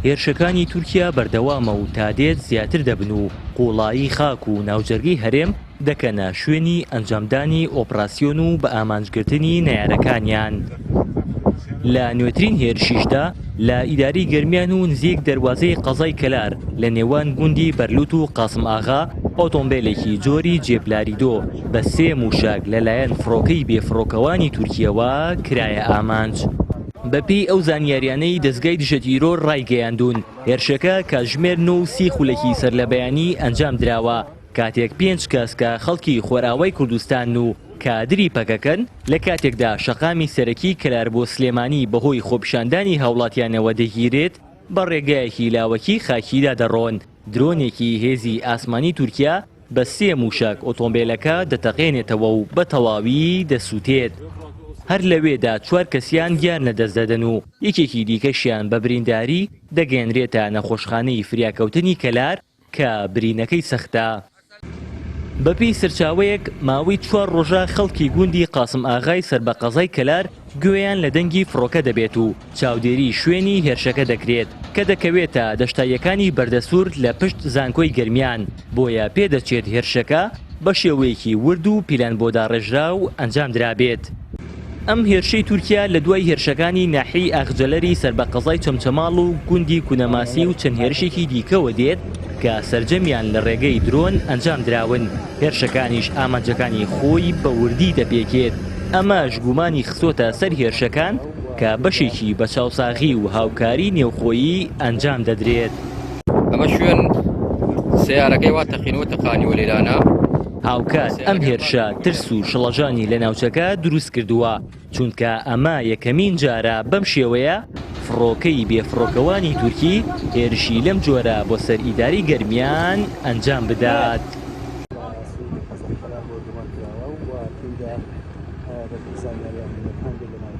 هێرشەکانی تورکیا بەردەوامە و تادێت زیاتر دەبن و قوڵایی خاک و ناوجەرگەی هەرێم دەکەنە شوێنی ئەنجامدانی ئۆپراسیۆن و بەئامانجگرتنی نەیارەکانیان. لە نوێترین هێرشیشدا لە ئیدارەی گەرمیان و نزیک دەروازەی قەزای کەلار لە نێوان گوندی بەرلوت و قاسم ئاغا ئۆتۆمبێلێکی جۆری جێپ لاریدۆ بە سێ مووشەک لەلایەن فڕۆکەی بێفڕۆکەوانی تورکیەوە کرایە ئامانج. بەپێی ئەو زانیاریانەی دەزگای دژەتیرۆر ڕایگەیاندوون، هێرشەکە کاتژمێر نۆ و سی خولەکی سەرلەبەیانی ئەنجامدراوە، کاتێک پێنج کەس کە خەڵکی خۆرئاوای کوردستانن و کادری پەکەکەن، لە کاتێکدا شەقامی سەرەکی کەلار بۆ سلێمانی بەهۆی خۆپیشاندانی هاوڵاتیانەوە دەگیرێت، بە ڕێگایەکی لاوەکی خاکیدا دەڕۆن، درۆنێکی هێزی ئاسمانی تورکیا بە سێ مووشەک ئۆتۆمبێلەکە دەتەقێنێتەوە و بە تەواوی دەسووتێت. هەر لەوێدا چوار کەسیان گیان لەدەست دەدەن و یەکێکی دیکەشیان بە برینداری دەگەیەنرێتە نەخۆشخانەی فریاکەوتنی کەلار کە برینەکەی سەختە. بەپێی سەرچاوەیەک، ماوەی چوار ڕۆژە خەڵکی گوندی قاسم ئاغای سەر بە قەزای کەلار گوێیان لە دەنگی فڕۆکە دەبێت و چاودێری شوێنی هێرشەکە دەکرێت کە دەکەوێتە دەشتاییەکانی بەردەسوور لە پشت زانکۆی گەرمیان، بۆیە پێدەچێت هێرشەکە بە شێوەیەکی ورد و پیلانبۆداڕێژراو ئەنجامدرابێت. ئەم هێرشەی تورکیا لە دوای هێرشەکانی ناحیەی ئاغجەلەری سەر بە قەزای چەمچەماڵ و گوندی کونەماسی و چەند هێرشێکی دیکەوە دێت کە سەرجەمیان لە ڕێگەی درۆن ئەنجام دراون، هێرشەکانیش ئامانجەکانی خۆی بە وردی دەپێکێت، ئەمەش گومانی خستۆتە سەر هێرشەکان کە بەشێکی بە چاوساغی و هاوکاری نێوخۆیی ئەنجام دەدرێت. ئەمە شوێن سەیارەکەی وا تەقینەوە تەقانیوە لێرانە. هاوکات ئەم هێرشە ترس و شڵەژانی لە ناوچەکە دروستکردووە، چونکە ئەمە یەکەمین جارە بەم شێوەیە فڕۆکەی بێفڕۆکەوانی تورکی هێرشی لەم جۆرە بۆ سەر ئیدارەی گەرمیان ئەنجام بدات.